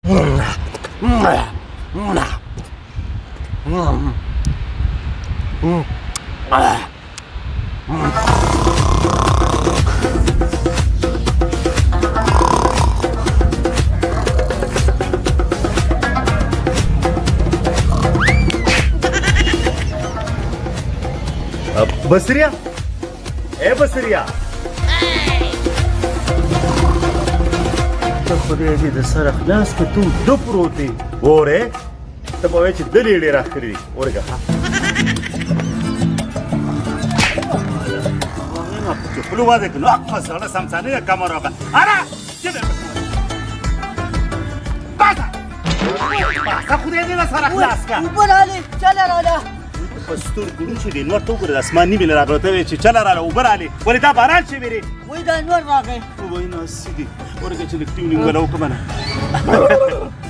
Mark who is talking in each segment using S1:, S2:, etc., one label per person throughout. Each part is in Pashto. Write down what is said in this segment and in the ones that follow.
S1: بسریا، اے بسریا، ته خدای دې د سره خلاص که، ته د پروت یې. ګوره، ته به وایې چې د لیړې راښکلي دي. ورګه ښه چې خوله وازه کړه، نو هغه زړه سمسانه ده کمه راغله. اره چې باسه باسه، خدای دې د سره خلاص کړه.
S2: اوبه رالې، چله راله.
S1: په سترګو چې دی نور ته وګوره، د اسمان نیمې نه راغله. ته وایې چې چله راله، اوبه رالې، ولې دا باران شوی دی؟
S2: وای، دا نور راغی.
S1: وای ناسي دي. ورګه چې لږ ټیونینګ ولا وکړم نه.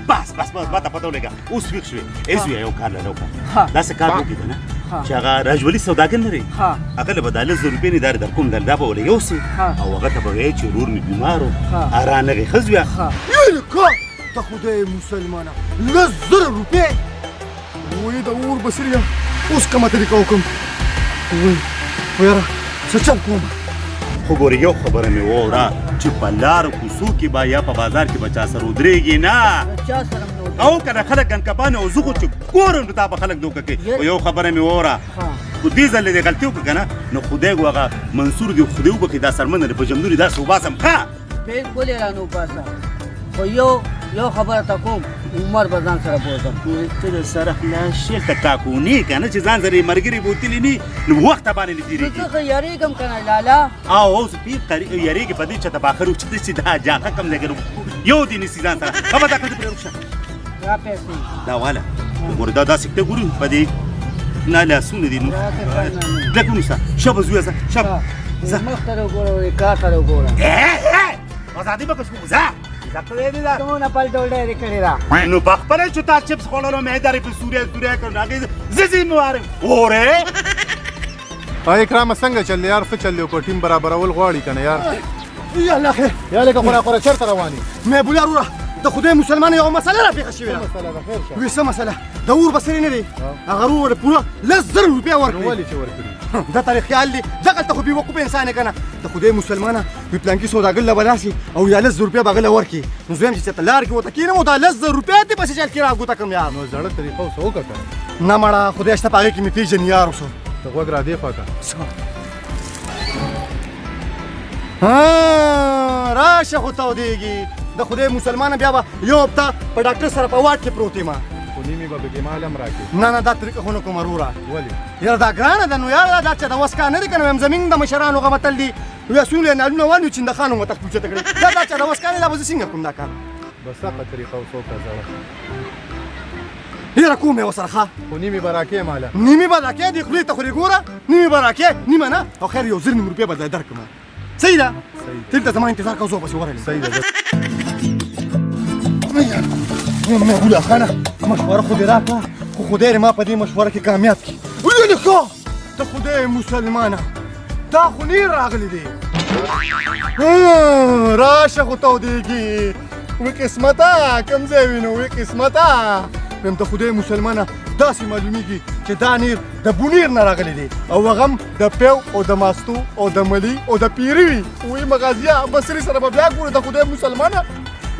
S1: بس بس بس، ما ته پته ولګه، اوس ویښ شوې. ای زویه، یو کار لره وکړه، داسې کار وکړي که نه چې هغه راجولي سوداګر نه دی، هغه له به دا 10,000 روپۍ نه دار در کوم، دا به ولې یوسې او هغه ته به وایې چې ورور مې بیمار و، رانغی. ښه زویه.
S3: یلکه ته خدای مسلمانه، 10,000 روپۍ! وای د اور بصریه، اوس کومه طریقه وکړم؟ وای ویره، څه چل کوم؟
S1: خو ګوره، یو خبره مې واوره چې په لارو کوڅو کې به یا په بازار کې به چا سره ودرېږي نه.
S2: چا سره هم نه.
S1: او که نه خلک ګنکپان او زه خو چې ګورم نو تا به خلک دوکه کوي. خو یو خبره مې واوره، خو دې ځل دې غلطي وکړه که نه، نو خدای ګو هغه منصور دې خدای وبخښي، دا څرمنه دې په جمدوني داسې وباسم. ښه،
S2: بالکل یې رانه وباسه، خو یو یو خبره ته کوم، عمر به ځان سره بوځم.
S1: ته د سره خلاص شې، ته کاکونې که نه چې ځان سره یې ملګري بوتلي ني، نو وخته باندې نه تېرېږي.
S2: زه خو یارېږم که نه لالا.
S1: او اوس پیر قری یارېږي په دې چې ته به اخر وچته چې دا جاخه کم ځای کې یو دې نیسي ځان سره. خبر دا کړه، پرې وکړه.
S2: دا پیسې
S1: دا واله ګوره، دا داسې ته ګوري په دې نه لاسونه دي، نو کلک ونیسه. شابه زویه، ځه، شابه ځه.
S2: مخ ته وګوره، کار ته وګوره.
S1: ازادي به کوم، ځه.
S2: څونه پل ډوډۍ دې کړې ده؟
S1: نو په خپله چې تا چپس خوړلو مې درې په سوریا سوریا کړ، هغې زه ذمهوار یم. وره
S4: ها اکرام، څنګه چل یار؟ څه چل دی؟ په ټیم برابرول غواړي کنه یار؟
S3: یا الله خیر.
S4: یا لکه خورا خورا، چېرته روان یې؟
S3: مې بولا وروره، د خدای مسلمان یو مسله را پېښه شوې ده.
S4: مسله ده؟ خیر شه.
S3: وی څه مسله؟ د اور بصرې نه دی، هغه ورور پوره 10,000 روپۍ ورکړې.
S4: ولې چې ورکړي؟
S3: دا تاریخ خیال دی، دغلته خو بېوقوف انسان یې که نه. د خدای مسلمانه، وی پلانکي سوداګر له به راسي او یا 10,000 روپۍ به هغه له ورکړي، نو زه وایم چې چېرته لار کې ورته کښېنم او دا 10,000 روپۍ دې پسې چل کې راګوته کړم یار.
S4: نو زړه طریقه اوس وکړه که
S3: نه مړه، خدای شته په هغې کې مې پېژني یار. اوس
S4: ته غوږ را دې خوا که.
S3: راشه، خو تودېږي. د خدای مسلمانه، بیا به یو هفته په ډاکټر سره په واټ کې پروت یم.
S4: خو نیمې به پکې مال هم راکړې.
S3: نه نه، دا طریقه خو نه کوم وروره.
S4: ولې؟
S3: یاره دا ګرانه ده. نو یاره دا چې د وس کار نه دی که نه. وایم زمونږ د مشرانو هغه متل دی، ویا سولې نالونه وانیو چې د خانو متخ پوچته کړې. دا دا چې د وس کار نه، دا به زه څنګه کوم دا کار؟
S4: بس هغه طریقه اوس وکړه زړه.
S3: یاره کوم یې ورسره. ښه،
S4: خو نیمې به راکې ماله.
S3: نیمې به راکې؟ دې خولې ته خو دې ګوره، نیمې به راکې؟ نیمه نه، او خیر یو 1500 روپۍ به درکړم. صحیح ده؟ دلته زما انتظار کوه، زه ورپسې ورغلم.
S4: صحیح ده.
S3: مې ګوله خانه، مشوره خو دې راکړه، خو خدای دې ما په دې مشوره کې کامیاب کړي. ویلکه ته خدای مسلمانه، دا خو نیر راغلی دی. راشه، خو تودېږي. وی قسمته، کوم ځای وینو؟ وی قسمته، وایم ته خدای مسلمانه، داسې معلومیږي چې دا نیر د بونیر نه راغلی دی او هغه هم د پیو او د ماستو او د ملي او د پیري وي. وی مغازیه، بصري سره به بیا ګورو. د خدای مسلمانه،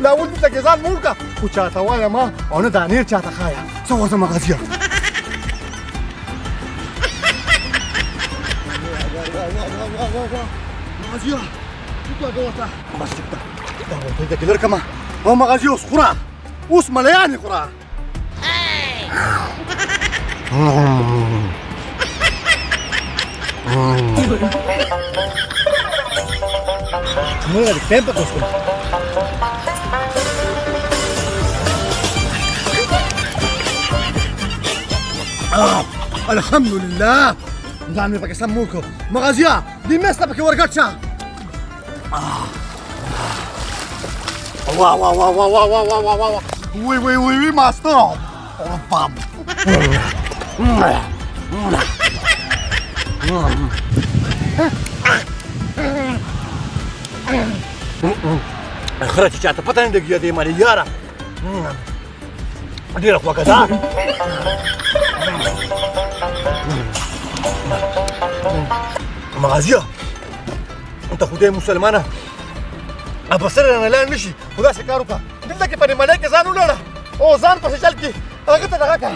S3: لا اول دلته کې ځان موړ کړه، خو چاته وایه ما او نه دا نیر چاته ښایه. څه ورځه مغازیه. مغازیه ورته بس ټیک ده، دا ورته دلته کې لر کړمه. او مغازیه اوس خوره، اوس ملیانې خوره. موږ ټیم په کوم. الحمد لله، ځان مې پکې سم موړ کړ. مغازیه، دې مېز ته پکې ورګډ شه. وا وا وا وا وا وا وا وا وا، وی وی وی وی، ماستر او باب. خره چې چاته پته نه لګي دې باندې یاره. ډېره خوږه ده. مغازیه ته خدای مسلمانه بصره رانه لاړ نه شي، خو داسې کار وکړه، دلته کې په دې ملۍ کې ځان ولاړه او ځان پسې چل کې هغه ته دغه کړه.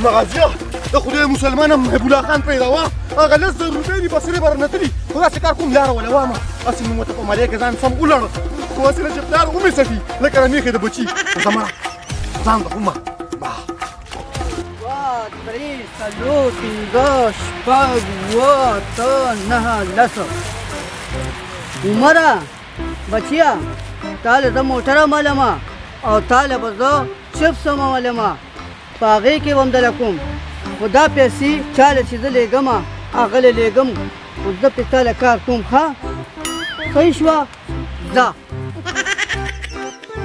S3: مغازیه د خدای مسلمانه محب الله خان پیدا وه، هغه 10,000 روپۍ دي بصرې به رانه تلي، خو داسې کار کوم لاره وله وامه، هسې مې ورته په ملۍ کې ځان سم ولاړو، خو هسې نه چې پلار ومې څټي لکه د میخې د بچي. زما ځان ته کومه
S2: 2 3 4 5 6 7 8 9 10. عمره بچیا تاله زه موټر مالمه او تاله به زه چپس هم مالمه، په هغې کې به هم دله کوم، خو دا پیسې چاله چې زه لېږم هغه له لېږم، خو زه پرې تاله کار کوم. ښه صحیح شوه؟ ځه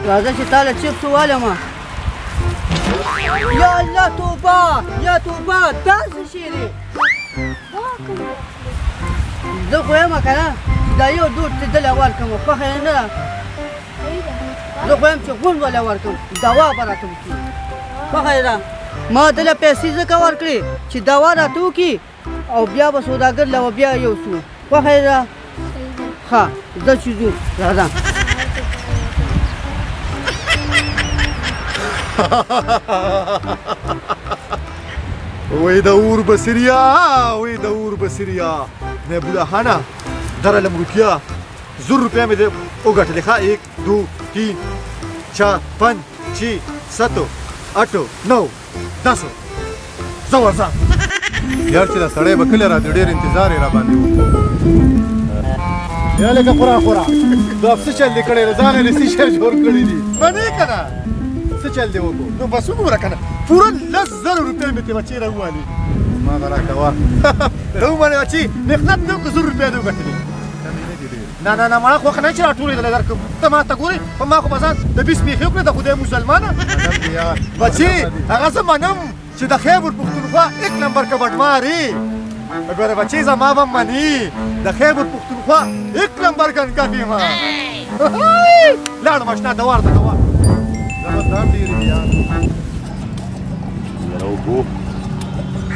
S2: راځه چې تاله چپس والمه. یا الله توبه، یا توبه، دا څه شی دی؟ زه خو یم که نه چې دا یو دوټ چې دله ورکړم خوښه یې نه ده، زه خو یم چې غونډ وله ورکړم دوا به راته وکړي، خوښه یې ده. ما دله پیسې ځکه ورکړې چې دوا راته وکړي او بیا به سوداګر له بیا یو سو، خوښه یې ده. ښه ځه چې ځو، راځه.
S3: وی د اور بصریا، وی د اور بصریا محب الله خانه درلم روپیا 1000 روپیا مې دې وګټلې. ښه 1 2 3 4 5 6 7 8 9 10. ځه ورځه.
S4: یار چې دا سړی به کله راځي، ډېر انتظار یې راباندې وکړو. یا لکه خورا خورا دا څه چل دې کړی دی؟ ځان یې څه شی جوړ کړي دي؟
S3: منې که نه؟
S4: څه چل دې وکړو؟
S3: نو بس وګوره که نه، پوره 10,000 روپۍ مې ترې بچې راووالې.
S4: ما به راکوه.
S3: ته ومنې بچې، محنت مې وکړو، 1000 روپۍ دې وګټلې.
S4: کمې نه دي ډېرې.
S3: نه نه نه، مړه خوښه نه چې راټولې دله درکړم. ته ما ته ګورې، په ما خو به ځان د 20 پېښې وکړې، د خدای مسلمانه.
S4: منم دې یار.
S3: بچې هغه زه منم چې د خیبر پښتونخوا 1 نمبر کبډمار یې. ګوره بچې زما به مني، د خیبر پښتونخوا 1 نمبر ګنګف یم. لاړم اشنا، دوا ورته کوه.
S4: زما دا ډېرې دي یار.
S1: یاره وګو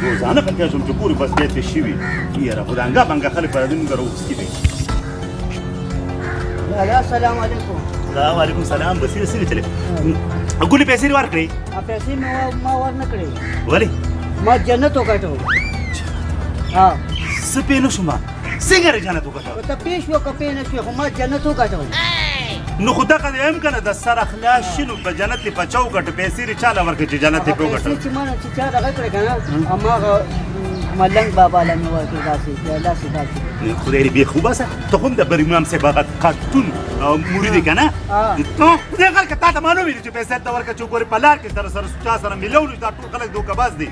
S1: روزانه خلک شم چې پورې بس بیا ترې شوي. یاره خو د انګا بنګا خلک به راځي موږ راوستي دی.
S2: لالا السلام علیکم.
S1: سلام علیکم. سلام بصیر، څنګه چلې؟ ګلې پیسې دې ورکړې؟
S2: پیسې مې ما ورنه کړې.
S1: ولې؟
S2: ما جنت وګټو. ها
S1: څه پې نه شوم، څنګه دې جنت وګټو؟
S2: ته پې شوې که پې نه شوې، خو ما جنت وګټو.
S1: نو خو دغه دی هم که نه د سره خلاص شي نو په جنت دې په چا وګټو؟ پیسې دې چا له ورکړې چې جنت دې پرې وګټو؟
S2: پیسې چې ما نه چې چا دغه کړې که نه، هماغه ملنګ بابا له مې ورکړې، داسې داسې داسې.
S1: خدای دې بېخي وباسه، ته خو هم د بریمام صاحب هغه کارتون مرید یې که نه؟ خدای غر که تا ته معلوم وي چې پیسې هلته ورکړه چې وګورې په لار کې سره سره چا سره میلاو نو دا ټول خلک دوکهباز دي.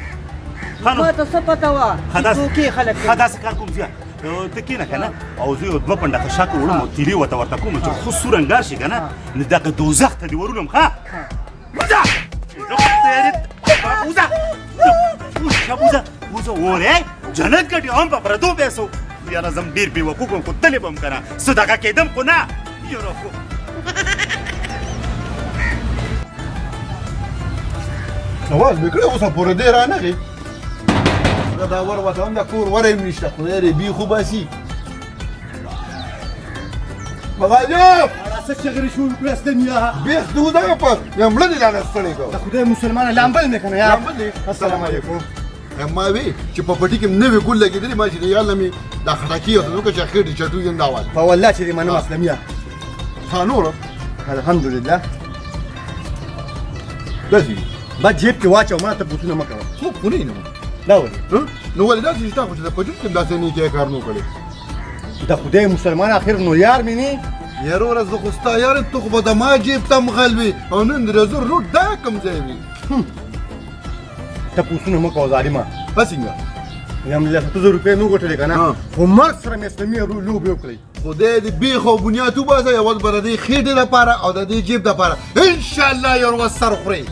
S1: ښه نو
S2: ما ته څه پته وه چې دوکې خلک
S1: ښه داسې کار کوم زیه، ته کښېنه که نه، او زه یو 2 پنډه خشاک وړم او تیلې ورته ورته کوم چې خو سور انګار شي که نه، نو دغه دوزخ ته دې ورولم. ښه وځه، وځه وځه وځه، ورې جنت ګټي هم په پردو پیسو. یاره زه هم ډېر بېوقوف وم، خو تللی به هم که نه، څه دغه کېدم خو نه. یاره خو
S4: اواز مې کړی اوسه پورې دی رانغی. هغه دا ور وته هم د کور وری هم نشته، خدای دې بیخ وباسي. مغازیه
S3: څه چغرې شروع کړې اسلمیا؟
S4: بیخ دې ودغه په مړه دې رانه ستړی کړ.
S3: د خدای مسلمانه لامبل مې که نه یار.
S4: لامبل دې؟
S3: السلام علیکم.
S4: ما وی چې په پټي کې نوې ګل لګېدلې، ما چې د یار له مې دا خټکې ورته وکړه چې خېټې چټو یې هم دا واله.
S3: په والله چې دې منم اسلمیا.
S4: ها نوره؟
S3: الحمدلله.
S4: داسې
S3: بس جیب کې واچوه، ما ته بوتونه مه کوه.
S4: څوک خو نه یم.
S3: دا ولې؟
S4: نو ولې داسې چې تا خو چې د پټي کې داسې نیکې کار نو کړی؟
S3: د خدای مسلمان اخر نو یار مې نه.
S4: یاره وروره زه خو ستا یار یم، ته خو به د ما جیب ته هم غل وې او نن د زر روټ دا کوم ځای وي؟
S3: ته پوسونه مه کوه ظالمه.
S4: ها څنګه؟
S3: یم 10,000 روپۍ مې وګټلې که نه، خو مرګ سره مې اسلامي لوبې وکړې.
S4: خدای دې بیخ او بنیاد وباسه، یو ورځ به د دې خېټې لپاره او د دې جیب لپاره انشاءالله یو ورځ سر خورې.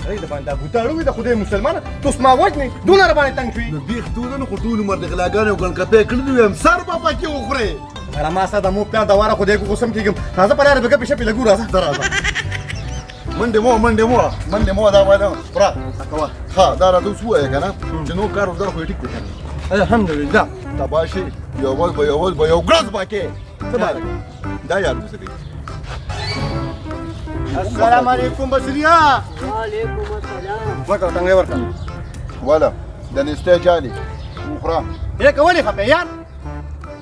S3: ای د باندې بوتاړو وي د خدای مسلمانه، ته اوس ما وژنې، دونه را باندې تنګ شوې.
S4: نو بیخ توده نو خو ټول عمر د غلاګانې او ګڼکپۍ کړي دي، وایم سر به پکې وخورې.
S3: مړه ما ستا د مور پلار د واره خدای کو غوسم کېږم. راځه په لاره به ګپې شپې لګو، راځه.
S4: ته راځه، منډې مو منډې مو منډې مو، دا وایه خوره
S3: کوه.
S4: ښه دا راته اوس ووایه که نه چې نور کار روزګار خو یې ټیک دی که نه؟
S3: الحمدلله.
S4: تباه شي، یو ورځ به یو ورځ به یو ګړز پکې څه باندې دا یاد دې څه کوي.
S3: السلام علیکم بصریا.
S2: وعلیکم السلام.
S3: ورکړه ټنګې ورکړه.
S4: والا د نستې جالي وخوره.
S3: یې کولې خپه یار.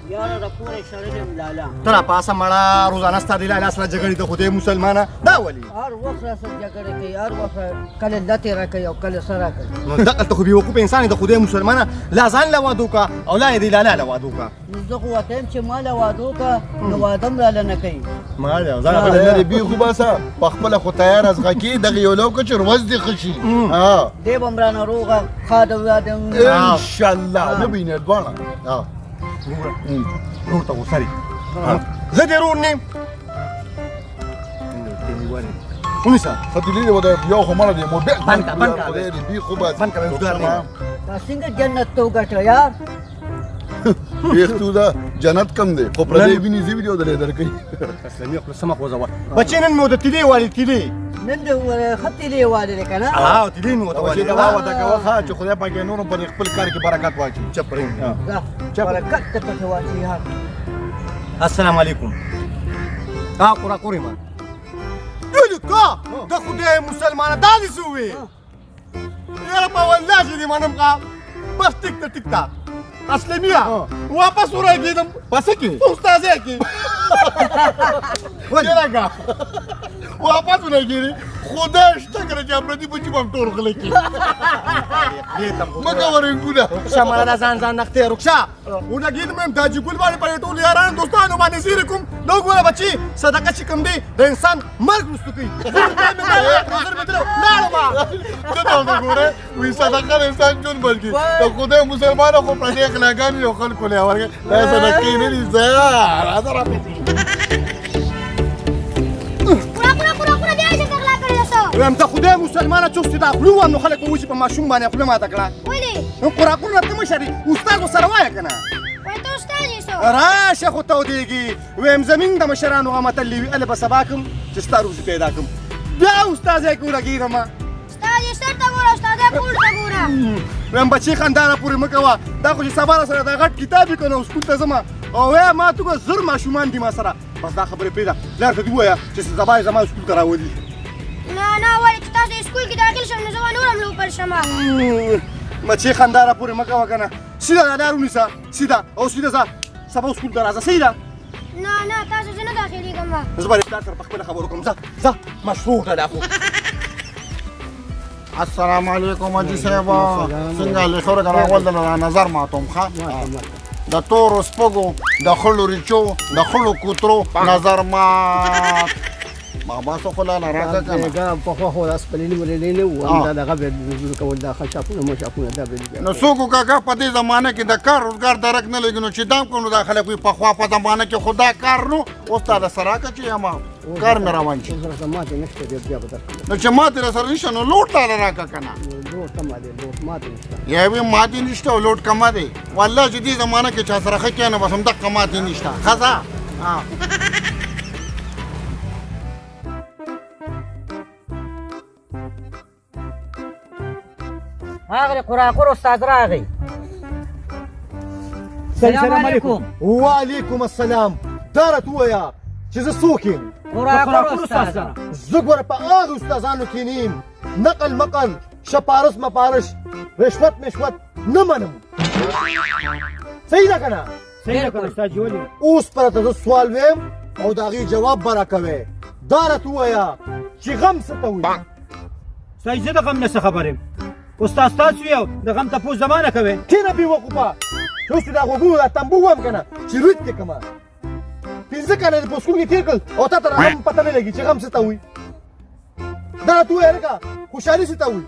S2: یاره د کوره شړلې یم لالا.
S3: ته را پاسه مړه، روزانه ستا د لالا سره جګړې د خدای مسلمانه دا ولې؟
S2: هر وخت را سره جګړه کوي، هر وخت کله لتې راکوي او کله څه راکوي.
S3: نو دقلته خو بېوقوف انسان د خدای مسلمانه، لا ځان له واده وکړه او لا یې د لالا له واده وکړه.
S2: نو زه خو ورته وایم چې ما له واده وکړه نو واده هم راله نه کوي.
S3: ما له ځان
S4: نه دې بیخ وباسه، په خپله خو تیار ازغه کې دغه یو لو که چې ورځ دې ښه شي.
S2: دی به هم رانه روغه ښاده واده
S4: انشاءالله نه وینې دواړه.
S3: ورور ته غوسه دی، زه دې ورور نه یم. ونیسه.
S4: ښه دې لیدې وه، یو خو مړه دی مو بیا
S3: بند کړه، بند کړه.
S4: خدای دې بیخ وباسي.
S3: بند کړه، روزګار نه یم.
S2: دا څنګه جنت ته وګټه یار؟
S4: بیخ تو ده جنت کم دی خو پردی ویني زی ویډیو درې درکوي.
S3: اسلامي خوله سمه خوځوه بچې. نن مو د تیلې والي تیلې،
S2: نن د ښه تیلې والي دی که نه؟
S3: ها تیلې مې ورته
S4: والي.
S3: والي.
S4: دا وده کوه ښه چې خدای پاک یې نور هم په دې خپل کار کې برکت واچوي.
S3: چپ ریم.
S2: ځه برکت ته پکې واچوي یار.
S3: السلام علیکم. ها قرا قوري ما لکه د خدای مسلمانه دا دې څه ووې؟ یاره په والله چې دې منم ښه، بس ټیک ته ټیک ته اسلمیه واپس ورګیدم.
S4: پس کې
S3: استاذ کې
S4: ولې واپس ولګېږي؟ خدای شته که نه چې پردي بچي به هم ټول غله کړي. مه کوه رنګونه.
S3: رخصه مړه دا ځان ځان نختې رخصه ولګېدم. یم د حاجي ګل باندې په ټولو یارانو دوستانو باندې زیری کوم. دا وګوره بچي، صدقه چې کوم دی د انسان مرګ وروستو کوي. لاړم.
S4: ته دا وګوره، وی صدقه د انسان ژوند بلکې د خدای مسلمانه خو پردی غلاګانې یو خلکو له ورکړي، دا صدقې نه دي. ځه راځه راپسې.
S3: وایم ته خدای مسلمانه څوک چې دا خوله ووهم نو خلک به وایي چې په ماشوم باندې خوله ماته کړه.
S5: ولې؟
S3: نو قراقور راته مشر دی، استاد ورسره وایه که نه.
S5: وایي ته استاد یې څه؟
S3: راشه خو تودېږي. وایم زمونږ د مشرانو هغه متل دی وي هله به سبا کوم چې ستا روزي پیدا کوم، بیا استاد یې کې ولګېږم.
S5: استاد یې سر ته ګوره، استاد یې کور ته ګوره.
S3: وایم بچې خندا را پورې مه کوه، دا خو چې سبا را سره دا غټ کتاب وي که نه سکول ته ځم او وایه ما ته وګوره زر ماشومان دي ما سره. بس دا خبرې پرېږده، پلار ته دې ووایه چې سبا یې زما سکول ته راولي.
S5: نه نه ولې چې تاسو سکول کې داخل شم نو زه به نور هم لوپل شم.
S3: مچې خندا را پورې مه کوه که نه، سیده دا لار ونیسه، سیده او سیده ځه، سبا سکول ته راځه. صحیح ده؟
S5: نه نه تاسو زه نه داخلېږم.
S3: زه به دې پلار سره په خپله خبرو کوم. ځه ځه مشروع ده دا خو.
S4: السلام علیکم حاجي صاحب، څنګه له خبره که نه؟ اول دله نظر ماتوم ښه، د تورو سپږو د خړو ریچو د خړو کوترو نظر مات. بابا څه خو لاله راکړه که نه.
S2: پخوا خو دا سپلیني ولیني نه وو، همدا دغه به کول، دا خشاپونه مشاپونه دا به.
S4: نو څوک کاکا په دې زمانه کې د کار روزګار درک نه لګي، نو چې دام کوم نو دا خلک وایي پخوا په زمانه کې خو دا کار نو. اوس تا له سره راکړه چې یم کار مې روان شي.
S2: اوس راته ماتې نشته دی، بیا به درکړم.
S4: نو چې ماتې را سره نشته نو لوټ لاله راکړه که نه.
S2: لوټ کمه دی، لوټ ماتې نشته.
S4: یا وی ماتې نشته او لوټ کمه دی. والله چې دې زمانه کې چا سره ښه کښېنه بس همدقه ماتې نشته. ښه ځه.
S2: هغه قراقور استاد راغی. السلام علیکم.
S3: وعلیکم السلام. دا راته ووایه چې زه څوک یم؟
S2: قراقور استاد.
S3: زه ګوره په هغه استادانو کې نه یم، نقل مقل شپارس مپارش رشوت مشوت نه منم. صحیح ده که نه؟
S6: صحیح ده استاد جي. ولې؟
S3: اوس پر راته زه سوال ویم او د هغې جواب به راکوې. دا راته ووایه چې غم څه ته وایي؟
S6: استاد زه د غم نه څه خبر یم؟ استاد تاسو یو د غم تپوس زما نه کوې.
S3: کښېنه بېوقوفه، چې اوس دا غوږونو دا تنبو وهم که نه چې رود دې کړمه. 5 کاله دې په سکول کې تېر کړل او تا ته غم پته نه لګي چې غم څه ته وایي. دا راته ووایه هلکه خوشحالي څه ته وایي؟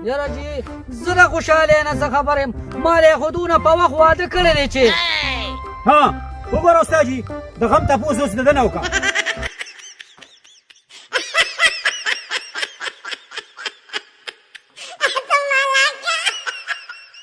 S2: یاره جي زه د خوشحالۍ نه څه خبر یم، ما له خو دونه په وخت واده کړی دی چې
S6: ها وګوره استاد جي، د غم تپوس اوس د ده نه وکړه.